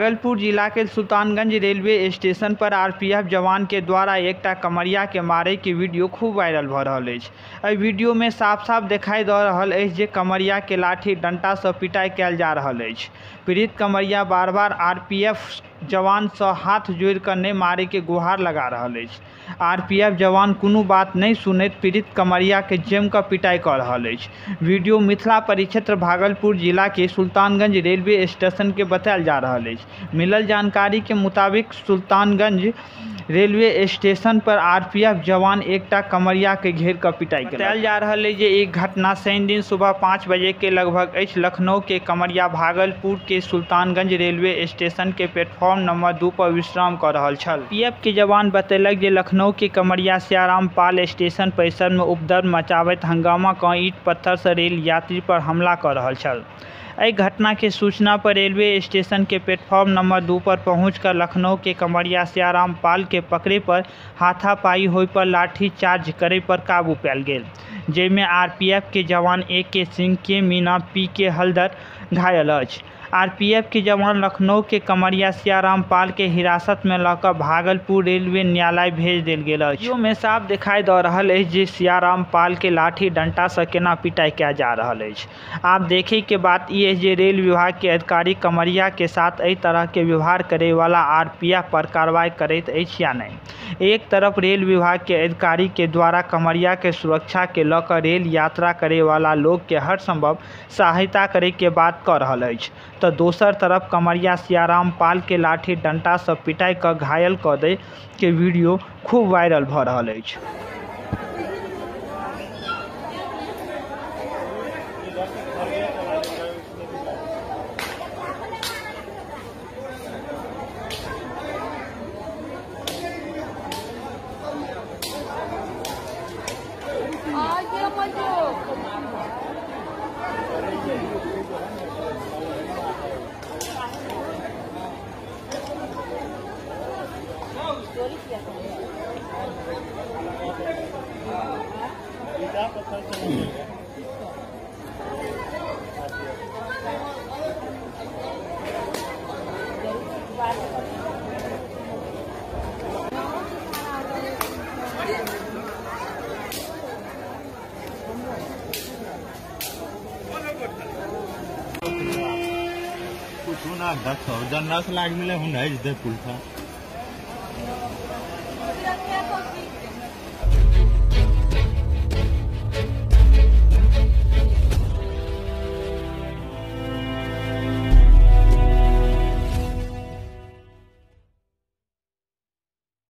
भागलपुर जिला के Sultanganj railway station पर RPF जवान के द्वारा एकटा कमरिया के मारे के वीडियो खूब वायरल भ रहल अछि। एहि वीडियो में साफ साफ दिखाई द रहल अछि जे कमरिया के लाठी डंडा से पिटाई कयल जा रहल अछि। पीड़ित कमरिया बार बार आरपीएफ जवान से हाथ जोड़ कर नहीं मारे के गुहार लगा रहल अछि। आरपीएफ जवान कोनो बात नहीं सुनैत पीड़ित कमरिया के जम कर पिटाई कर रहल अछि। वीडियो मिथिला परिक्षेत्र भागलपुर जिला के सुल्तानगंज रेलवे स्टेशन के बतायल जा रहल अछि। मिलल जानकारी के मुताबिक सुल्तानगंज रेलवे स्टेशन पर आरपीएफ जवान एकटा कमरिया के घेर कर पिटाई केलक। बतायल जा रहल अछि जे एक घटना शनि दिन सुबह 5 बजे के लगभग अछि। लखनऊ के कमरिया भागलपुर के सुल्तानगंज रेलवे स्टेशन के प्लेटफॉर्म नंबर 2 पर विश्राम कर रहल छल। आरपीएफ के जवान बतेलक जे लखनऊ के कमरिया सियाराम पाल स्टेशन परिसर में उपद्रव मचाबैत हंगामा क ईंट पत्थर से रेल यात्री पर हमला कर रहल छल। एहि घटना के सूचना पर रेलवे स्टेशन के प्लेटफॉर्म नंबर 2 पर पहुंचकर लखनऊ के कमरिया सियाराम पाल के पकड़े पर हाथापाई होय पर लाठी चार्ज करे पर काबू पायल गेल, जाहिमे आरपीएफ के जवान ए के सिंह, के मीना, पी के हलदर घायल अछि। आरपीएफ के जवान लखनऊ के कमरिया सियाराम पाल के हिरासत में लऽ भागलपुर रेलवे न्यायालय भेज देल गेल अछि। वीडियो में साफ दिखाई द रहल अछि जे सियाराम पाल के लाठी डंडा से केना पिटाई कयल जा रहल अछि। आब देखे के बात ई अछि जे रेल विभाग के अधिकारी कमरिया के साथ एहि तरह के व्यवहार करे वाला आरपीएफ पर कार्रवाई करैत अछि या नहीं। एक तरफ रेल विभाग के अधिकारी के द्वारा कमरिया के सुरक्षा के लऽ कऽ रेल यात्रा करे वाला लोग के हर संभव सहायता करे के बात कर रहल अछि, तो दोसर तरफ कमरिया सियाराम पाल के लाठी डंडा से पिटाई क घायल क दे के वीडियो खूब वायरल भ रहल अछि। कुछ ना दस लाख मिले हुन दे पुल था।